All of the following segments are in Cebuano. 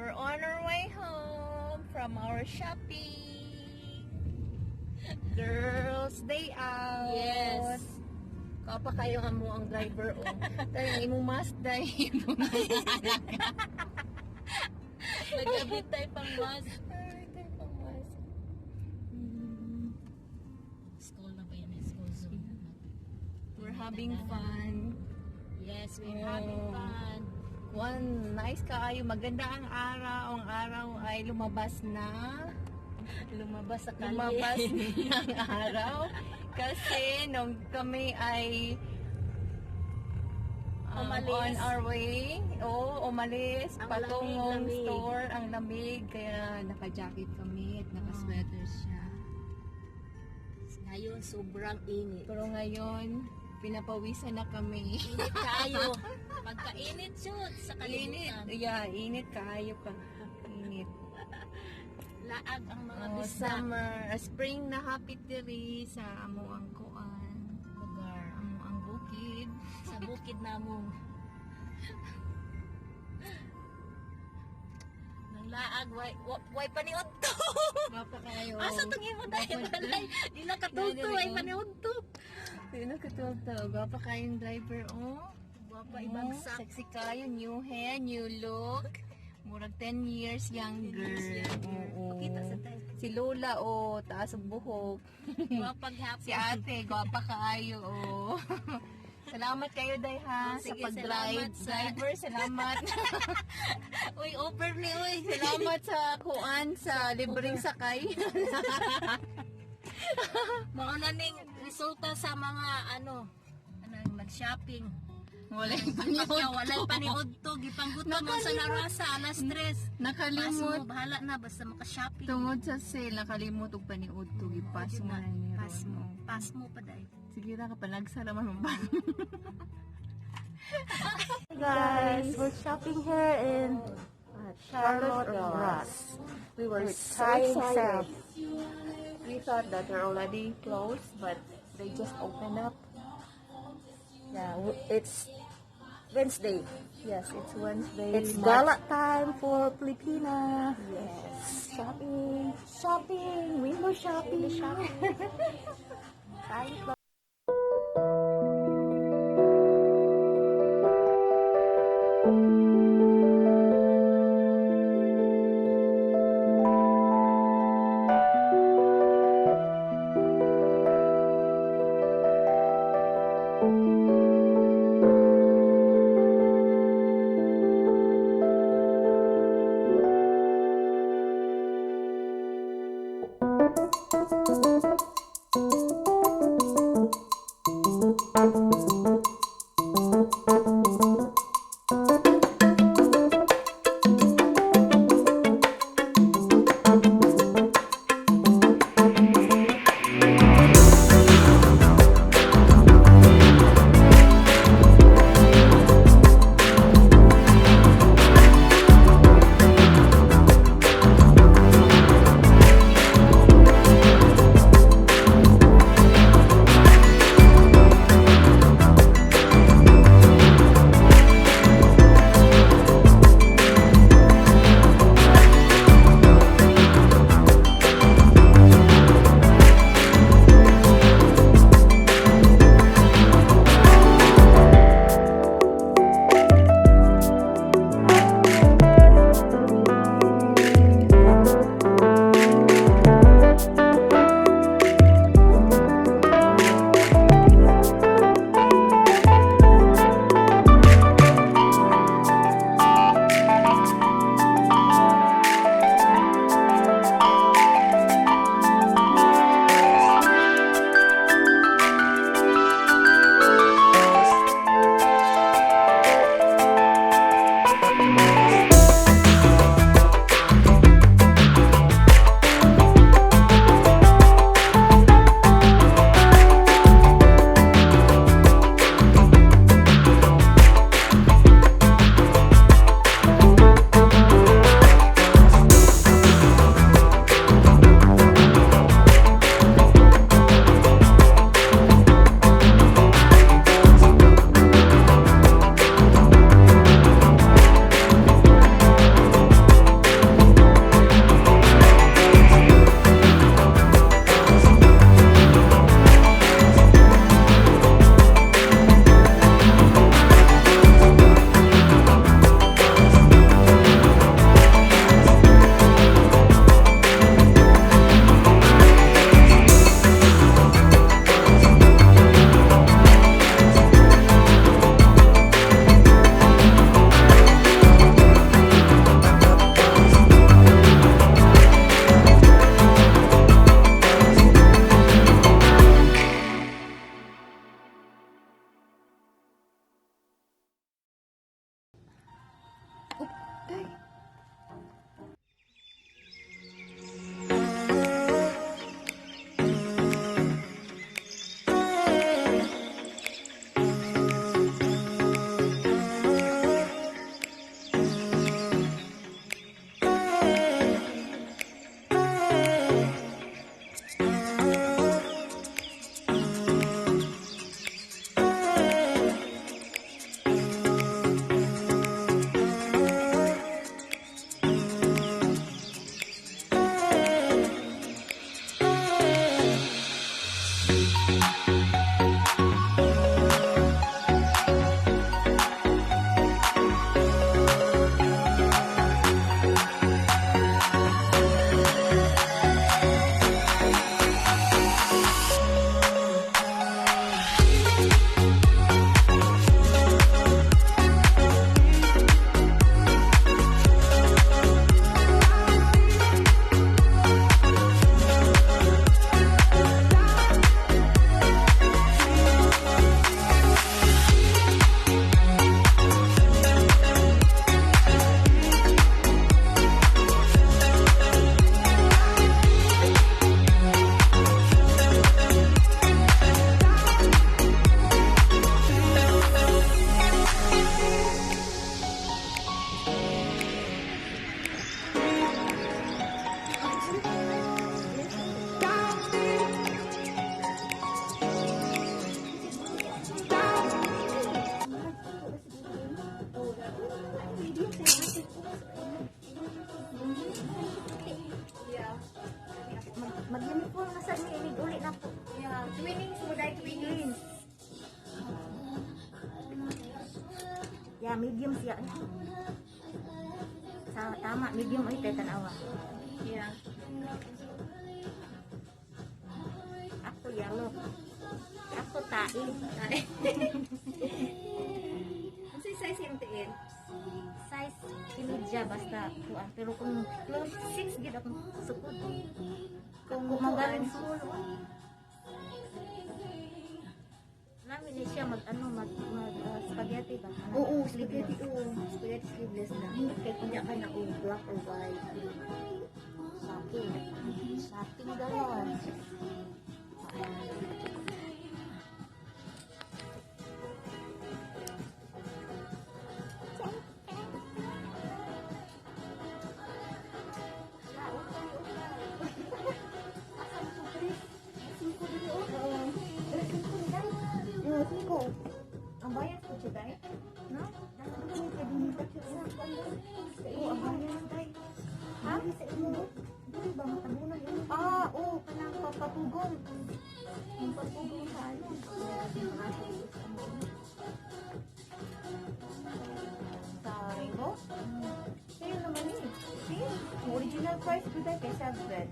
We're on our way home from our shopping. Girls' day out. Yes. Kapa kayo nga mo ang driver oh. Tayo ang imong Mazda. Nag-abit tayo pang mask. Ay, tayo pang Mazda. School na ba yan? School zone. We're having fun. Yes, we're having Oh. fun. One, nice kaayo. Maganda ang araw. Ang araw ay lumabas na. Lumabas sa kalye. Lumabas na ang araw. Kasi nung kami ay Umalis. on our way, oo, umalis, Ang patungong lamig-lamig. store, ang lamig, kaya naka-jacket kami at naka-sweater siya. Ngayon, sobrang init. Pero ngayon, pinapawisan na kami. Init kayo. Pagkainit, shoot, sa Init, kalibutan. yeah, init kaayo ka. Init. Laag ang mga Oh, bisda. summer, spring na hapit diri sa amo ang kuan, Lugar. amo ang bukid. Sa bukid namong. Nang laag, way paniod to. Gwapa kayo. Asa tong imo dahil balay? Di na katulto, way paniod to. Di na katulto. Gwapa kayong driver, oh. Gwapa Oh, ibagsak. sexy kayo. New hair, new look. Murag 10 years younger. 10 years younger. Oo. Pakita sa tayo. Si Lola, oh, taas ang buhok. Gwapa gyapon. Si ate, gwapa kaayo, oh. Salamat kayo, Day, ha, Oh, sa sige, pag-drive. salamat sa- Driver, salamat. Uy, over ni uy. Salamat sa kuan, sa libreng sakay. Mao na ning resulta sa mga ano, anong nag-shopping. Wala yung Pagka walay paniod to, gipanggutom mo sa narasa alas 3. Pass mo, Nakalimot. bahala na basta maka-shopping. Tungod sa sale, nakalimot og paniud to, gipass mo na ni Pass Ron. mo. Pass mo pa dai. Sige ra ka panagsara man mo ba. Guys, we're shopping here in Charlotte Russe. We were We're so trying excited. some. We thought that they're already closed, but they just opened up. Yeah, it's Wednesday. Yes, it's Wednesday. It's March. gala time for Filipina. Yes. Shopping, shopping, window shopping. Trying clothes. Mag-uniform na sa ni inig uli na po. Yeah, twinnings mo dahil twinnings. Yeah, medium siya. Sa tama, medium ay kay tanawa. Yeah. Ako yellow. Ako tae. Ano size yung tiin? Size kinudya basta kuan, pero kung close 6 gid akong sukod. Kung magaling small. Nami ni siya mag ano mag, mag spaghetti ba? Ano? Oo, spaghetti, oo. Spaghetti sleeveless na. Kaya kunya ka na, oh, black or white. Shopping. Shopping galore. Ang bayad ko siya, day? No? Oo, ang bayad, day. Ha? Sa imo. Dili ba matabunan imo? Ah, oo, kanang papatugong. Ang patugong sa ano? Sa Rainbow? Sale naman eh. Sale. Ang original price ko dahil kay 7.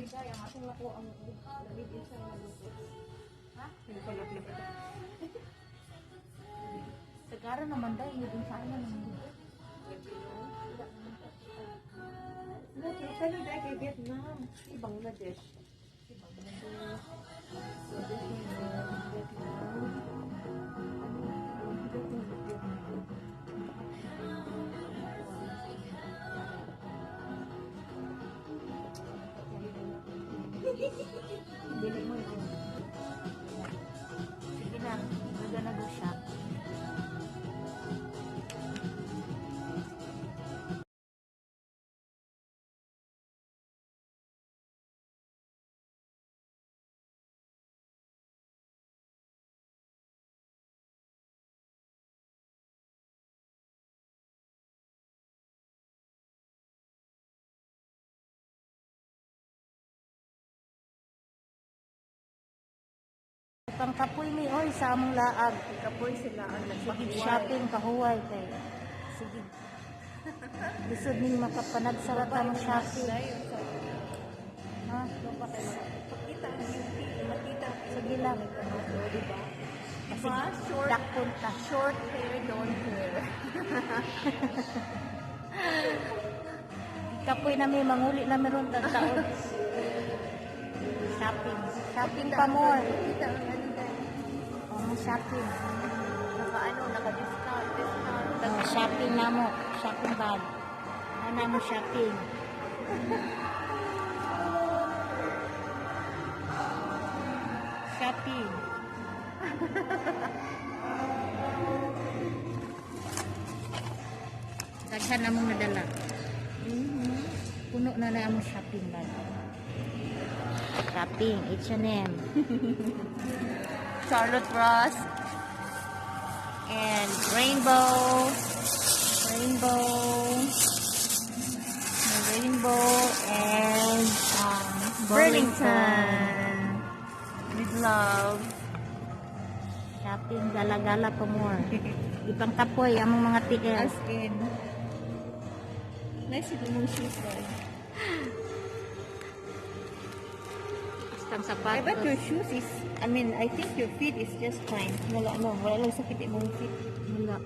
Day, ang akong nakuha ang lamig sa mga. Ha? Nagpalapit. Sagara naman dahil yung sa ano naman. Kano dahil kay Vietnam? Si Bangladesh. Si Bangladesh. So, this is Vietnam. Ano? Vietnam. Dili mo yun. Sige na, we're gonna go shop. Pangkapoy ni oy sa among laag. Kapoy sila ang Sige shopping kahuway kay. Sige. Lisod ning makapanagsarat ang shopping. Ha? Pakita ang beauty, makita ang Sige lang. Diba? Kasi Short, dakpon ta. Short hair, don't hair. Kapoy na mi manguli na mi ron taon. Shopping. Shopping pa more. Kita ang ano dahil. Oh, shopping. Naka ano, naka-discount, discount. Oh, shopping na mo. Shopping bag. Ano mo shopping? Shopping. Daghan na mong nadala. Puno na na among shopping bag. Shopping, H&M. Charlotte Russe and Rainbow, Rainbow, Rainbow, and Burlington. With love. Shopping, gala-gala pa more. Ipang kapoy, among mga tikel. As in. Nice ito mong shoes though. Bastang I bet sapatos. your shoes is, I mean, I think your feet is just fine. Wala, no, wala lang sakit imong feet. Wala.